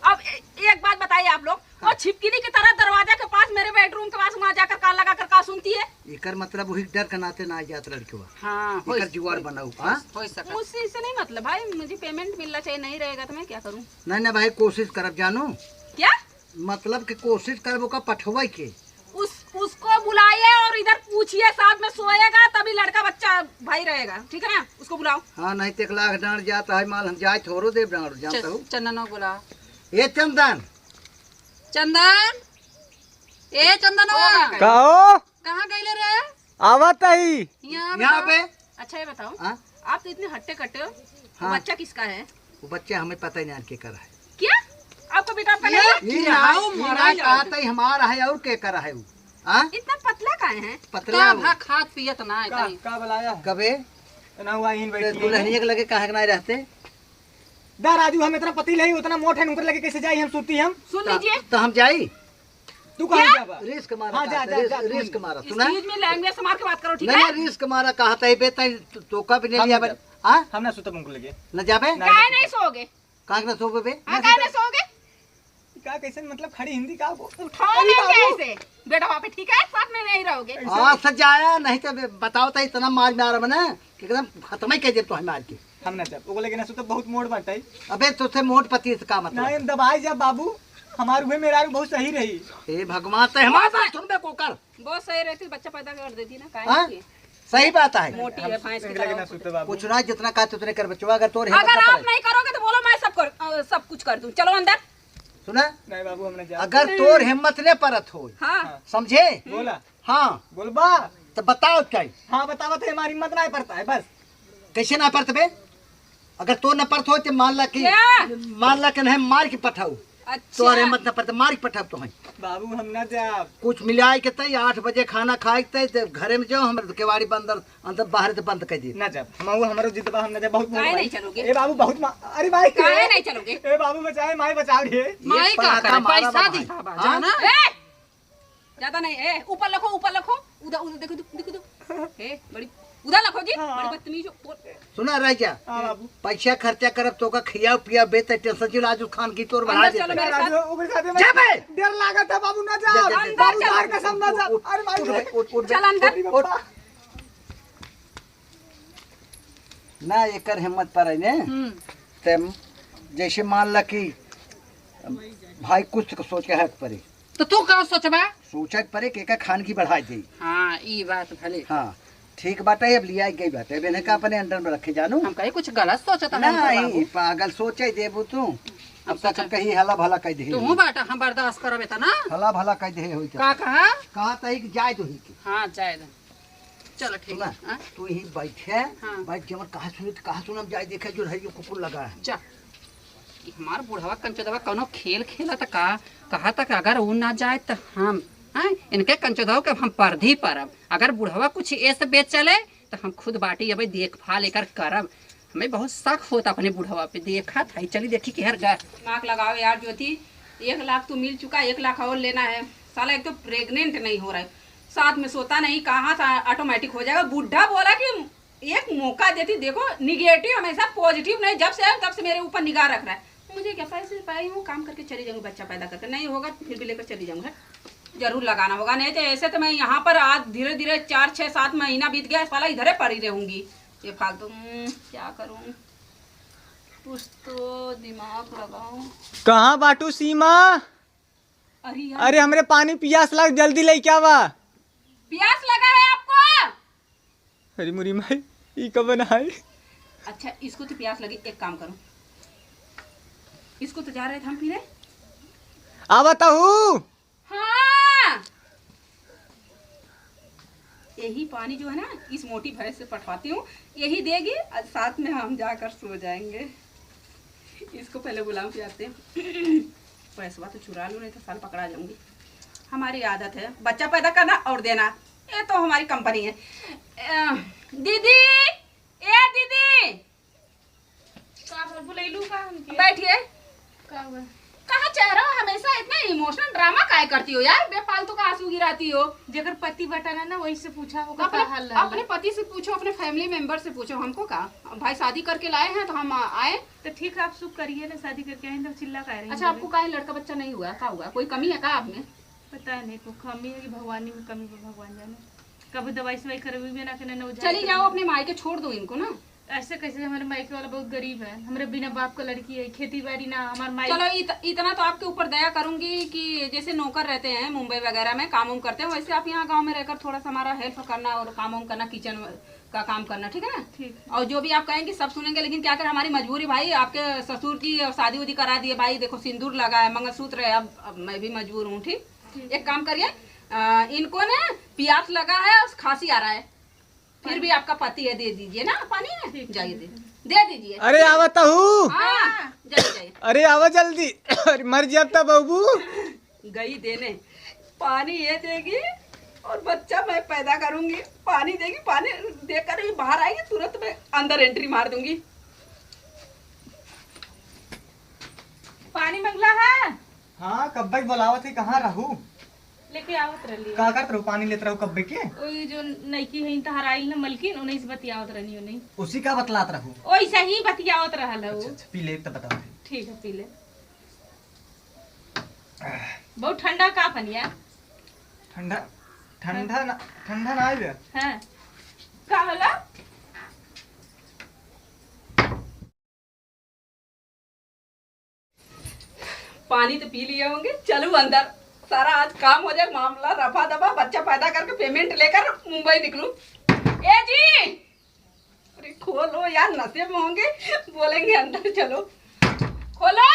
अब ए-, एक बात बताइए आप लोग, हाँ। वो छिपकली की तरह दरवाजा के पास, मेरे बेडरूम के पास, वहाँ जाकर कान लगा कर का सुनती है? एकर मतलब वही डर के नाते ना जात लड़कवा। हाँ, एकर होई, जुआर होई, बनाऊ, हाँ? होई सकत। मुझसे इससे नहीं मतलब भाई, मुझे पेमेंट मिलना चाहिए, नहीं रहेगा तो मैं क्या करूँ? नहीं, नहीं भाई, कोशिश करब जानू। क्या? मतलब कि कोशिश करब ओका पठवै के। उस, उसको बुलाइए और इधर पूछिए, साथ में सोएगा, तभी लड़का बच्चा भाई रहेगा, ठीक है ना? उसको बुलाओ। हाँ, नहीं तो एक लाख डांड जाता है माल, हम जाए थोड़ो देब डांड, जानता च-, हूँ। चंदनो बुला। ए चंदन। चंदन, ए चंदनवा। ओ, का हो? कहाँ गइले रे? आवत ही। यहाँ यहाँ पे। अच्छा, ये बताओ, हाँ? आप तो इतने हट्टे कट्टे हो, वो हाँ। बच्चा किसका है? वो बच्चा हमें पता ही नहीं के करा है। क्या? आपको बेटा आपका नहीं है? ये ना, आओ, ये ना मारा जाओ। कहता ही हमारा है और के करा है वो? हाँ? इतना पतला काहे है? पतला का वो। भा खात पियत ना है का, तनी। का बुलाया है? कबे? ना हुआ, इन ते बैठी है। दुल्हनिया के लगे काहे के ना रहते? दा राजू, हम इतना पतली है, उतना मोट है, उनकर लगे कैसे जाई हम, सूती हम? सुन तो, लीजिए। तो हम जाई? तू कहाँ क्या? जाबा? रिस्क मारा हाँ, जा, कहता, जा, रिस्क, जा, तू रिस्क नहीं। मारा, सुना? Excuse me, language संभाल के बात करो, ठीक नहीं, है? नहीं, रिस्क मारा कहता है, बेटा, तो, तो कब नहीं हम लिया ना बे? जाब। हाँ? हम ना सुतब उनके लगे। न जाबे? नहीं, काहे नहीं नहीं सुतब। सोओगे? काहे के ना सोबे बे? हाँ, ना काहे सुतब। नहीं सोओगे? का कैसे, मतलब, खड़ी हिंदी का बो-, उठाओ अरे ना बाबू। कैसे? बेटा वहाँ पे, ठीक है? साथ में नहीं रहोगे। कैसे? हाँ, सच जाया, नहीं तो बे-, बताओ तो इतना मार मारा मने, कि एकदम खत्म ही कर दे तो हम मार के। हम ना जाब। ओको लगे ना सुतब, बहुत मोट बाटे। अबे, तोसे मोट पति से का मतलब? नहीं, हम दबाई जाब बाबू, हमार उहे मेहरारू बहुत सही रही। हे भगवान, ते हमार बात सुनबे को कर। बहुत सही रहती, बच्चा पैदा कर देती ना, काहे हाँ? नहीं? सही बात है। मोटी है, भैंस की तरह। कुछ ना, जितना कहते उतने कर बचवा, अगर तोर हिम्मत अगर ना आप पड़े। नहीं करोगे तो बोलो, मैं सब कर, अ, सब कुछ कर दूं। चलो अंदर। सुना? नहीं बाबू, हम ना जाब। अगर तोर हिम्मत ने परत हो, हाँ। समझे? बोला। हाँ। बोलबा। तो बताओ क्या? हाँ, बतावत है, हमारी हिम्मत ना पड़ता है, बस। कैसे ना परत बे? अगर तो न परत हो, तो मान ला कि, क्या? मान ला कि नहीं, मार के पठाऊ। अच्छा। तोहरे हिम्मत न परत, मार के पठाऊ तो है। बाबू, हम ना जाब। कुछ मिलाए के तई, आठ बजे खाना खाए के तई, ते घरे में जाओ, हमरे केवाड़ी बंद, अंदर बाहर से बंद कर दिए। ना जाब। हम, वो हमारो जिद बा, हम ना जाब, बहुत काहे मार नहीं भाई। चलोगे? ए बाबू, बहुत मार, अरे भाई। काहे नहीं चलोगे? ए बाबू, बचाए, माई बचाओ रे। माई का करे? पैसा दिखावा, हाँ? जाना? ए! ज्यादा नहीं, ए, ऊपर रखो, ऊपर रखो, उधर, उधर देखो, देखो, देखो। ए, बड़ी उधर रखो जी, हाँ। बड़ी बदतमीज हो। बोल। सुना रह जा। हाँ बाबू। पैसा खर्चा करब तो का खियाओ पिया बे, ते टेंशन जिला जो खान की तोर बढ़ा अंदर चलो देते। मेरे साथ। राजू, ओकरे साथे में जा बे। डर लागत है बाबू, ना जा। जा, जा, जा, बाबू, जा, मार जा, कसम ना जा। उठ, अरे भाई। उठ बे, उठ, उठ बे, चल अंदर। उठ, उठ। ना एकर हिम्मत पर है ने। हम्म। ते जैसे मान ला कि भाई कुछ तो सोच के हट पड़े। तो तू का सोचबा? सोचे के परे के का खान की बढ़ाई दे। हाँ, ई बात भले। हाँ, ठीक बाटे, अब लिया गई बाटे, अब इन्हें का अपने अंडर में रखे जानू। हम कहीं कुछ गलत सोचत हन, नहीं, बाबू। पागल सोचे देबू तू। अब हम तक सोचे। कहीं हला भला कह दे। तू हूँ बाटा, हम बर्दाश्त करब इतना। हला भला कह दे होई का? का कहा? कहा तही कि जाए दो ही के। हाँ, जाए दो। चलो ठीक सुना, है। हाँ? तू यहीं बैठे, हाँ। बैठ के हमर कहा सुनी तो कहा सुनम जाए देखे जो है जो कुकुर लगा है। जा। कि हमार बुढ़वा कंचदवा कौनो खेल खेला त का, कहा तक अगर ऊ ना जाए त हम, हैं, इनके कंचदवा के हम परधी परब। अगर बुढ़वा कुछ ऐसे बेच चले त हम खुद बाटी अबे देखभाल एकर करब। हमें बहुत शक होता अपने बुढ़वा पे। देखा था, चली देखी कि हर घर। दिमाग लगाओ यार ज्योति, एक लाख तो मिल चुका, एक लाख और लेना है। साला एक तो प्रेग्नेंट नहीं हो रहा है, साथ में सोता नहीं, कहाँ से ऑटोमेटिक हो जाएगा। बुढ़ा बोला कि एक मौका देती, देखो निगेटिव हमेशा पॉजिटिव नहीं, जब से आए तब से मेरे ऊपर निगाह रख रहा है। मुझे क्या, पैसे पाई हूँ, काम करके चली जाऊँगी, बच्चा पैदा करके, नहीं होगा फिर भी लेकर चली जाऊँगी, जरूर लगाना होगा, नहीं तो ऐसे तो मैं यहाँ पर आज धीरे धीरे चार छः सात महीना बीत गया, साला इधरे पड़ी रहूँगी। ये फालतू, हम्म, क्या करूँ, कुछ तो दिमाग लगाऊँ। कहाँ बाटू सीमा? अरे यार। अरे हमरे पानी पियास लाग, जल्दी लेके आवा। प्यास लगा है आपको? अरे मुरी माई, ई कब बनाए? अच्छा, इसको तो प्यास लगी, एक काम करो, इसको तो जा रहे थे हम पीने। आवत हूँ। हाँ, यही पानी जो है ना, इस मोटी भैंस से पठवाती हूँ, यही देगी और साथ में हम जाकर सो जाएंगे। इसको पहले गुलाम पियाते हैं। पैसवा तो चुरा लूँ, नहीं तो साल पकड़ा जाऊँगी। हमारी आदत है बच्चा पैदा करना और देना, ये तो हमारी कंपनी है। अ, दीदी, ए दीदी, का भल बुलैलू का हमके? बैठिए। का हुआ? कहाँ चेहरा हमेशा इतना इमोशनल ड्रामा काहे करती हो यार? बेफालतू का आंसू गिराती हो। जेकर पति बटा ना, ना, वही से पूछा, ओकर अपने, का हाल रहल? अपने पति से पूछो, अपने फैमिली मेंबर से पूछो, हमको का? अब भाई शादी करके लाए हैं तो हम आ-, आए। तो ठीक है, आप सुख करिए ना, शादी करके आए तो चिल्ला काहे रही अच्छा, हैं? आपको काहे लड़का बच्चा नहीं हुआ? का हुआ? कोई कमी है का आप में? पता नहीं, को कमी है कि भगवान में कमी है, भगवान जाने। कभी दवाई सवाई करवी भी ना करने, ना चली जाओ अपने मायके, छोड़ दो इनको ना। ऐसे कैसे? हमारे मायके वाला बहुत गरीब है, हमरे बिना बाप का लड़की है, खेती बाड़ी ना, हमार माई। चलो इत-, इतना तो आपके ऊपर दया करूंगी कि जैसे नौकर रहते हैं मुंबई वगैरह में, काम वाम करते हैं, वैसे आप यहाँ गांव में रहकर थोड़ा सा हमारा हेल्प करना और काम वाम करना, किचन का काम करना, ठीक है ना? ठीक। और जो भी आप कहेंगे सब सुनेंगे, लेकिन क्या करें, हमारी मजबूरी भाई, आपके ससुर की शादी उदी करा दिए भाई, देखो सिंदूर लगा है, मंगलसूत्र है, अब, अब मैं भी मजबूर हूँ, ठीक? ठीक। एक काम करिए, अ, इनको ना प्यास लगा है और खांसी आ रहा है, फिर भी आपका पति है, दे दीजिए ना पानी, ठीक, जाइए ठीक, दे, ठीक। दे दीजिए। अरे आवत हूँ। हाँ, जाइए, जाइए। अरे आवा जल्दी। अरे मर जाता बाबू। गई देने, पानी ये देगी और बच्चा मैं पैदा करूंगी। पानी देगी, पानी देकर ही बाहर आएगी, तुरंत मैं अंदर एंट्री मार दूंगी। पानी मंगला है? हाँ, कब्बे के बोलावत है, कहाँ रहू? लेके आवत रहली। का करत रहू? पानी लेत रहू कब्बे के? ओई जो नईकी है, तहार आइल ना मलकिन, उन्हीं से बतियावत रहनी, उन्हीं। उसी का बतलात रहू? ओइसे ही बतियावत रहल है वो। अच्छा, अच्छा, पी ले, तब बताओ। ठीक है, पी ले। बहुत ठंडा का पनिया? ठंडा, ठंडा ना, ठंडा ना आइबे। हाँ। का होला? पानी तो पी लिए होंगे, चलू अंदर, सारा आज काम हो जाए, मामला रफा दफा, बच्चा पैदा करके पेमेंट लेकर मुंबई निकलूं। ए जी, अरे खोलो यार, नशे में होंगे, बोलेंगे अंदर चलो। खोलो,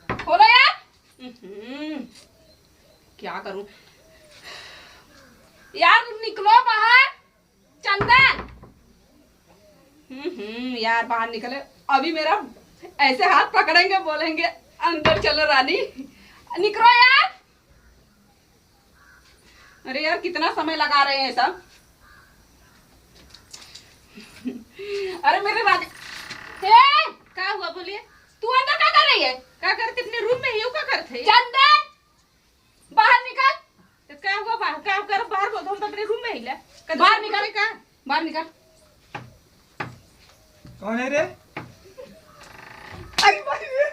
खोलो यार। हम्म, क्या करूं यार, निकलो बाहर। चंदन। हम्म, हम्म, यार बाहर निकले, अभी मेरा ऐसे हाथ पकड़ेंगे, बोलेंगे अंदर चलो रानी, निकलो यार। अरे यार, कितना समय लगा रहे हैं सब। अरे मेरे राजा, हे, का हुआ बोलिए? तू अंदर का कर रही है? का करते अपने रूम में ही, यू का करते? चंदन, बाहर निकल। तो का का हुआ बाहर? का कर बाहर बोल, हम तो अपने रूम में ही ला। कदम बाहर निकल। का? बाहर निकल। कौन है रे? अरे भाई रे,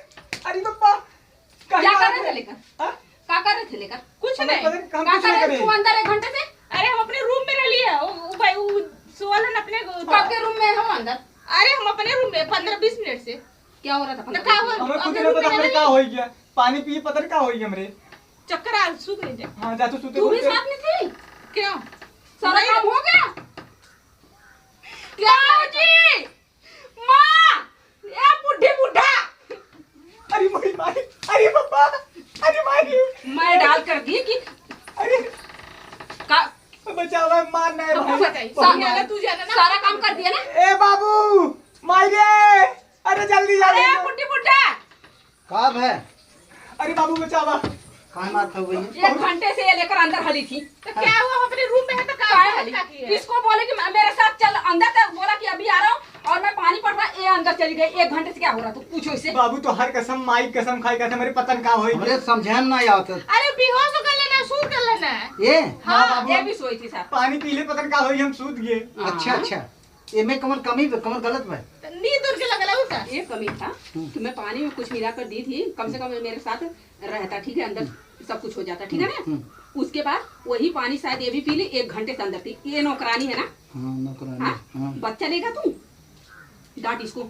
अरे पप्पा, कहाँ क्या कर रहे थे? लेकर? हाँ? का कर रहे थे लेकर? कुछ नहीं। पता नहीं, हम का कुछ कर नहीं रहे करे। तू अंदर एक घंटे से? अरे हम अपने रूम में रह लिए। वो, वो भाई, वो सोवल है ना अपने को। तो आपके रूम में हो अंदर? अरे हम अपने रूम में पन्द्रह बीस मिनट से। क्या हो रहा था तो पन्द्रह का बीस हो? मिनट? हमें कुछ अपने नहीं रूम पता, में हमें रह का लिए। हो गया। पानी पिए, पता नहीं का हो गया हमरे। चक्कर आ, सूत गई जा। हाँ, जा तू सूते तू भी बोल के। साथ में थी? क्यों? सारा नहीं। काम हो गया? क्या हो जी? माँ! ए बुढ़ी बुढ़ा! अरे मोरी माई, अरे पापा, अरे माई। मैं डाल कर दी कि अरे का बचावा, मार ना है पप्पा भाई। बताइए। सा-, पप्पा। तू जाना ना। सारा काम कर दिया ना? ए बाबू, माई रे, अरे जल्दी जा अरे रे। बुढ़ी बुढ़ा! का भय? अरे बाबू बचावा। का बात हो गई? एक घंटे से ये लेकर अंदर हली थी। तो क्या हुआ? हम अपने रूम में है तो का काहे हुआ? हली? क्या किया? इसको बोले कि मैं, मेरे साथ चल अंदर तक, बोला कि अभी आ रहा हूँ और मैं पानी पड़ रहा, ये अंदर चली गई। एक घंटे से क्या हो रहा? तू पूछो इसे। बाबू तो हर कसम, माई कसम खाई कहते मेरे पतन का होई। हमरे समझे में ना आवत। अरे बेहोश कर लेना, सूत कर लेना। ये? हाँ, हाँ, बाबू, ये भी सोई थी सर। पानी पी ले, पतन का होई, हम सूत गए। अच्छा, हाँ। अच्छा। एमे कमन कमी बा, कमन गलत बा? तो नींद उड़ के लगल है उसका। ये कमी था हम्म। कि मैं पानी में कुछ मिला कर दी थी, कम से कम ये मेरे साथ रहता, ठीक है, अंदर हम्म। सब कुछ हो जाता, ठीक है ना? हम्म। उसके बाद वही पानी शायद ये भी पी ली, एक घंटे से अंदर थी। ये नौकरानी है ना? हाँ, नौकरानी, हाँ? हाँ। बच्चा लेगा तू? डांट इसको,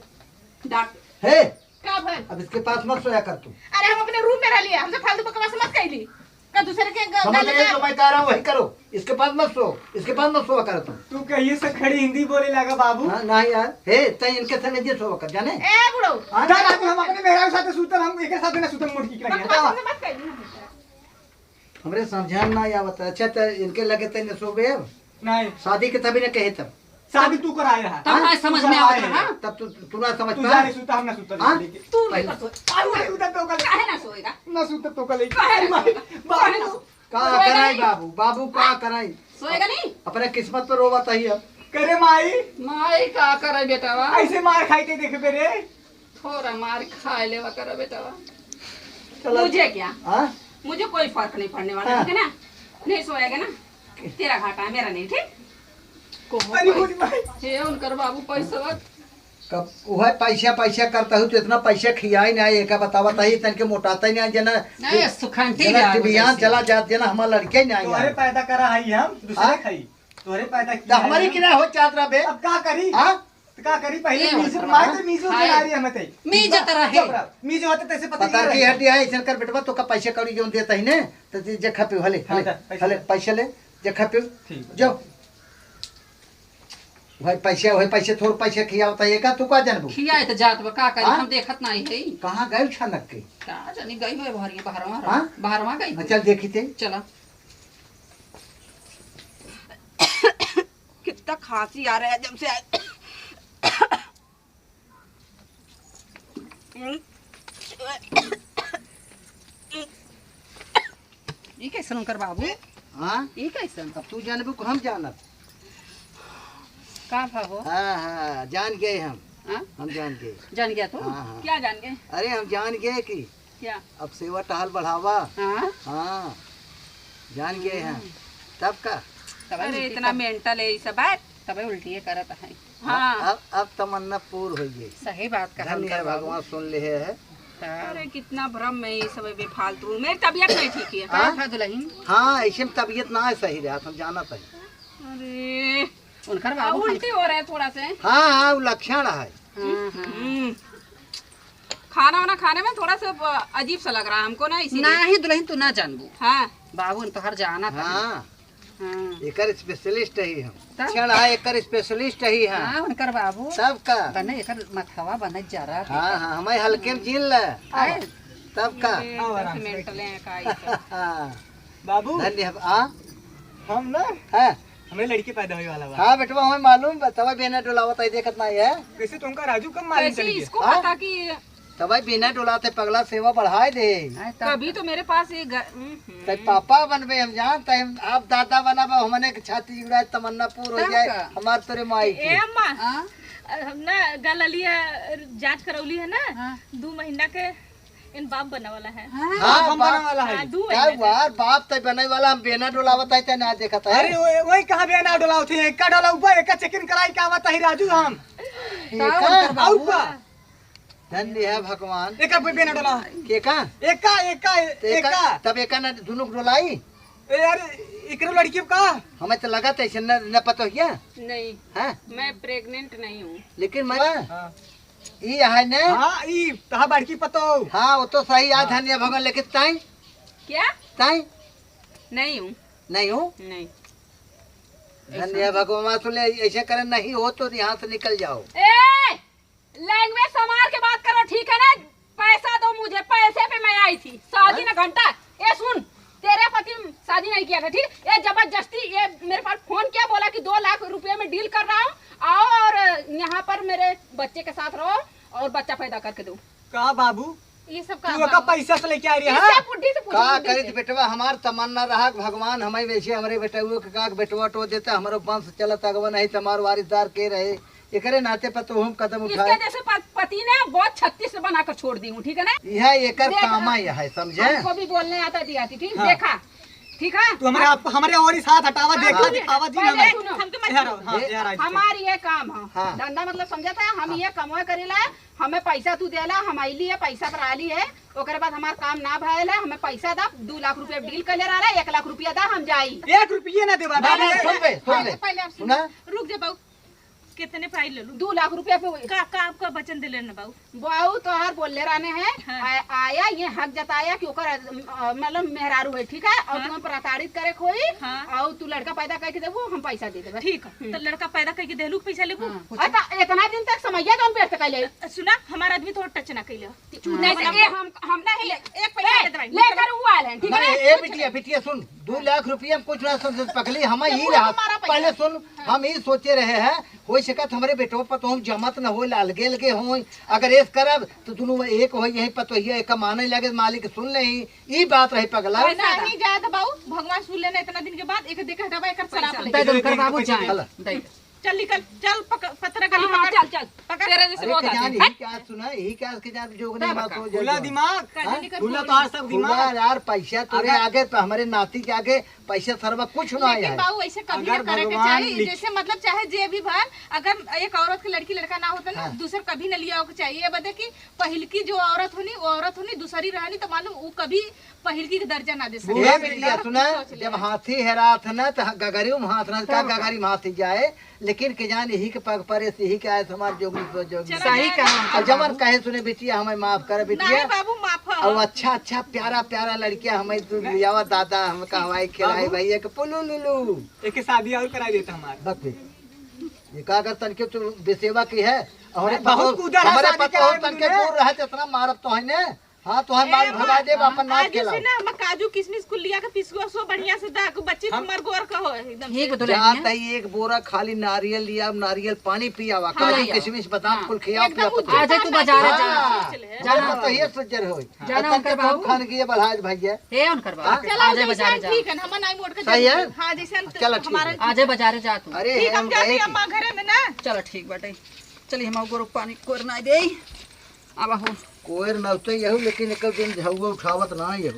डांट। हे! का भल? अब इसके पास मत सोया कर तू। अरे हम अपने रूम में रह लिए, हमसे फालतू बकवास मत कर ली। का दूसरे के ग-, समझ गल गए का तो मैं कह रहा हूँ वही करो, इसके पास मत सो, इसके पास मत सोया कर तू। तू कहिए से खड़ी हिंदी बोले लागा बाबू। हाँ, ना यार, हे, तै इनके संगे जे सोया कर, जाने? ए बुढ़ऊ। हाँ? जा बाबू, हम अपने मेहरारू साथे सूतब, हम एके साथे ना सूतब, मुर्गी के लगे। बकवास हाँ। हमसे मत कर ली। हमरे समझा में ना आवत। अच्छा, त इनके लगे तैने सोबे अब? नहीं। शादी के तभी ने कहे तब। शादी तू कराए रहा। तब हाँ? ना समझ में आवत रहा। तब तू, तू ना समझ तू पा। जा नहीं सुता, हम ना सुता हाँ? लेके। तू नहीं पहले कर सकता। तू नहीं सुता तो कल। काहे ना सोएगा? ना सुता तो कल। काहे ना सोएगा? बाबू। काहे ना सो-, का सोएगा कराई नहीं? बाबू? बाबू का हाँ? कराई? सोएगा नहीं? अपने किस्मत पर रोवत ही अब। करे माई। माई का करे बेटावा? ऐसे मार खाई के देखे पे रे। थोड़ा मार खा लेवा करा बेटावा। चलो। मुझे क्या? हाँ? मुझे कोई फर्क नहीं पड़ने वाला, हाँ। ठीक है ना? नहीं सोएगा ना? तेरा घाटा है, मेरा नहीं, ठीक? को अरे पै-, बुढ़ी माई। हे उनकर बाबू पैसवा। कब वह पैसा, पैसा करता हूँ तो इतना पैसा खियाई ना, एका बतावा ताही तन के मोटाता ही ना, जना, नहीं, सुखान ठीक जना है, टिबिया वैसे। चला जात, जना हमार लड़के ना तुम्हारे यार। पैदा करा है हम, दूसरे हाँ? खाई। तोहरे पैदा तो किया है हमारी ना। किना हो चाहत रहा बे? अब का करी? हाँ? तो का करी? पहले ये मीजो, होत रहा। मार तो मीजो हाँ। चला रही हमें तई। मीजो तो रहे। चुप रहा। मीजो होते तैसे पता पता नहीं की रहता। हड्डी है, ऐसन कर बेटवा, तो का पैसे कौड़ी जोन देता ही ने, तो जे, जे खा पियो, हले, हाँ, हले, जा, पैसे हले, ले। पैसे ले, जे खा पियो। ठीक है। जो। भाई पैसे, वही पैसे, थोड़ पैसे खियावता है, का तू का जानबू? खियाए तो जात बा, का करी, हाँ? हम देखत नहीं है। कहाँ गए छनक के? का जानी गई होए बहरिया, बहरवा, हाँ? बहरवा गई होए। चल देखी ते। चला। कितना खांसी आ रहा है जब से आए। ई कैसन उनकर बाबू? हाँ? ई कैसन? अब तू जानबू को हम जानब। का भा हो? हाँ, हाँ, जान गए हम। हाँ? हम जान गए। जान गया तू? हाँ, हाँ। क्या जान गए? अरे, हम जान गए कि क्या? अब सेवा टहल बढ़ावा। हाँ? हाँ, जान गए हैं। हम्म। तब का? तब अरे, उल्टी इतना कर- मेंटल है ये सब बात। तबे उल्टिए करत है। हाँ। अब, अब तमन्ना पूर हो गई। सही बात कहा धन्य उनका है बाबू। भगवान सुन ले है। तब। अरे, कितना भ्रम में ये सब बेफालतू। मेरी तबीयत नहीं ठीक है। हाँ? का भा दुल्हन? हाँ, ऐसे में तबीयत ना है सही रहा, हम जाना सही। अरे। उनकर आ, बाबू उल्टी हो रहा है थोड़ा से। हाँ, हाँ, वो लक्षण है। हाँ, हाँ। हम्म। खाना वाना खाने में थोड़ा सा ब-, अजीब सा लग रहा है हमको ना, इसीलिए। नाही दुल्हन, तू ना जानबू। हाँ। बाबू, हम तोहर जानत हई। हाँ। हाँ। एकर specialist ही हम। तब? छेड़ा एकर specialist ही हम। हाँ, उनकर बाबू। तब का? बने एकर मथवा बने जरा हाँ, देखा। हाँ, हमें हल्के में जीन ले। आए। तब का? ये आओ आराम से। Mental है का ये सब? हाँ। बाबू। धन्य है, आ? हम ना? हाँ। हमें लड़की पैदा होए वाला बा। हाँ बेटवा, हमें मालूम बा, तबे बिना डोलावत है, देखत ना है। कैसे तुमका राजू कब मालूम कैसे चल गया? इसको हाँ? पता कि तबे बिना डोलाते पगला सेवा बढ़ाए दे। आए तब कभी का। तो मेरे पास ये ग-, हम्म, हम्म। तै पापा बनबे हम जानत है, हम आप दादा बनबा, हमने के छाती जुड़ाए तमन्ना पूर हो तब जाए, का? हमार तोरे माई ए के। अम्मा, हाँ? हम ना गललिया जांच करौली है ना, हाँ। दो महीना के इन बाप बने वाला है। हाँ, हाँ, हम बाप। बने वाला है। हाँ, दू का महीने का। हुआ? बाप तय बने वाला, हम बेना डोलावत है, तय ना देखत है। अरे, वो, वही कहाँ बेना डोलावत है? एका डोला ऊपर, एका check-in कराई के आवत है राजू हम। एका? और का? धन्य है भगवान। एका पे बेना डोला। के का? एका, एका, तो एका, एका। तब एका ना दुनू के डोलाई? ए यार, एकरे लड़की का? हमें तो लगा था ऐसे न, न पता हो क्या? नहीं, हाँ? मैं pregnant नहीं हूँ। लेकिन मैं हाँ। ई है ने? हाँ, ई तहा बड़की पतो। हाँ, वो तो सही याद हाँ। है, नहीं भगवान, लेकिन ताई? क्या? ताई? नहीं हूँ। नहीं हूँ? नहीं। धन्य भगवान, सुन ले, ऐसे करे नहीं हो तो यहाँ से निकल जाओ। ए! Language संभाल के बात करो, ठीक है ना? पैसा दो मुझे, पैसे पे मैं आई थी। शादी हाँ? ना घंटा। ए सुन, तेरा पति शादी नहीं किया था, ठीक? ये जबरदस्ती, ये मेरे पास फोन किया, बोला कि दो लाख रुपए में deal कर रहा हूँ, आओ और यहाँ पर मेरे बच्चे के साथ रहो और बच्चा पैदा करके दो। का बाबू? ये सब का तू ओका बाबू? पैसा से लेके आ रही है, इससे हाँ? बुद्धि से पूछो, का बुद्धि करित से। बेटवा, हमार तमन्ना रहा कि भगवान हमें वैसे हमरे बेटवा के का बेटवा टो देता, हमरो वंश चलत अगवा, नहीं तो हमार वारिसदार के रहे। एकरे नाते पर तो हम कदम इसके उठाए। जैसे प-, पति ने बहुत छत्तीस बना कर छोड़ दी हूँ, ठीक है ना? यह एकर देखा, काम है, यह है, समझे? हमको भी बोलने आता दिया थी, ठीक? हाँ। देखा, ठीक है? तू हमरे आप, हमरे और ही साथ हटावा, हाँ, देखा, हाँ, दिखावा जी पहले हमें। सुनो। हमके मत यार, हाँ, ए, यार, आज हमार ये काम है। हाँ। धंधा मतलब समझा था, हम हाँ। ये कमवा करेला, हमें पैसा तू देला, हम आइली है, पैसा पर आली है, ओकरे बाद हमार काम ना भयल है, हमें पैसा दा, दो लाख रुपया deal कर ले रहा है, एक लाख रुपया दा, हम जाई। एक रुपये ना देबा, ना, ना, दादा। सुन बे, सुन हाँ, बे। तो पहले आप सुनो। सुना? रुक जा बाबू, कितने पे आई ले लू? दो लाख रुपया पे हुई। का, का आपका वचन दिले न बाबू? बाबू तोहार बोलले रहने हैं, हाँ। आ-, आया, ये हक जताया कि ओकर, अ, मतलब मेहरारू है, ठीक है? और हाँ। तुम्हें प्रताड़ित करे कोई, हाँ। और तू लड़का पैदा करके देबू, हम पैसा दे देबे। ठीक है, हम्म। तो लड़का पैदा करके देलू, पैसा लेबू? हाँ। अच्छा, इतना दिन तक समैया कौन व्यर्थ कैले? सुना, हमारा आदमी तो touch ना कैले। चूल्हा नहीं, वाला ये हम, हम नहीं, एक पैसा ए, दे दे भाई। लेकर वो आयल हैं, ठीक है? नहीं, ए बिटिया, बिटिया सुन, दो लाख रुपया में कुछ ना समझ पकली, हम वो ही रहा। हमारा पैसा। पहले सुन, हाँ। हम ही सोचे रहे हैं, हो सकत हमरे बेटवा पर तो हम जमत न हो, अलगे अलगे हो, अगर ऐस करब तो दोनों एक हो, यही पर तो ये एक माने लगे, मालिक सुन ले, ई बात रही पगला। पैसा नहीं जाए तो बाबू, भगवान सुन लेना इतना दिन के बाद, एक देखे हटावा, एक शराब पैसा। ले। दे दे, उनकर बाबू पैसा जाए। चला। दे दे। चल निकल, चल पक-, पत्थर गली हाँ, पकड़। चल, चल। पकड़। तेरे जैसे अरे, बहुत के जान, आदमी। यही क्या सुना, यही क्या के जान जोग नहीं खुला बात हो खुला जाए। दिमाग। हाँ? खुला तो आज तक खुला दिमाग। यार, पैसा तोरे अगर आगे, तो हमारे नाती के आगे पैसा सरवा कुछ ना लेकिन आया है। बाबू, ऐसे कभी अगर ना करे के भगवान चाही। लिख- जैसे मतलब, चाहे जे भी भर, अगर एक औरत के लड़की लड़का ना होता ना, हाँ। दूसर कभी न लिया के चाहिए। ये बदे कि पहिलकी जो औरत होनी, वो औरत होनी, दूसरी रहनी, तो मालूम वो कभी पहिलकी के दर्जा ना दे सके। ए बिटिया, सुना, सोच ले। जब हाथी हेरात है ना, तो गगरी में हाथ ना, का तब का? गगरी में हाथी जाए, लेकिन के जान यही के पग परे से यही के आए हमार जोगनी सो जोगनी। चला सही जाए। कहा। अब जमन कहे सुने बिटिया, हमें माफ कर बिटिया। नहीं बाबू, माफ है। अब अच्छा, अच्छा, प्यारा, प्यारा लड़किया हमें तू लियावा दादा, हम कहवाई खिलाई बाबू। भैया के पुलू लुलू। एक शादी और करा देता हमार। बस बे। ये का कर तनके तू बेसेवा की है? हमारे बहुत पतोह, कुदर है हमारे शादी पतोह कराए तनके तूने। दूर रहे, इतना मारत तो है ने। हाँ, तो हम ए बात माँ, भगा देब, अपन नाच आज खेला। जैसे ना, हम काजू किशमिश कुल लिया के पिसुआ सो बढ़िया से दा, बच्ची हम तुम्हार गोर का हो एकदम ठीक से। बतौले जा हैं। तई एक बोरा खाली नारियल लिया, नारियल पानी पियावा, हाँ, काजू लिया। किशमिश बादाम हाँ। कुल खियाओ, एकदम पिया उज्जर पतोह। आजे तू बाजारे जा। हाँ। सोच ले। जाना हाँ, तो ये सोचर होई। जाना तन उनकर के बाबू। खान की ये बढ़ाज भैया। हे उनकर बाबू। हाँ? चला, आजे जैसे बाजारे हम जा। ठीक है, हम नाई मोड़ के सही है? जाएंगे। हाँ, जैसे हम चला, ठीक है। हमारा आजे बाजारे जा तू। अरे, ठीक, हम हम गए जाते हैं कि अम्मा घरे में ना। चला, ठीक बाटे। चली, हम गोरू पानी कोर ना दे। अब हो। कोर ना तो यहू, लेकिन एक दिन झउआ उठावत ना यहू।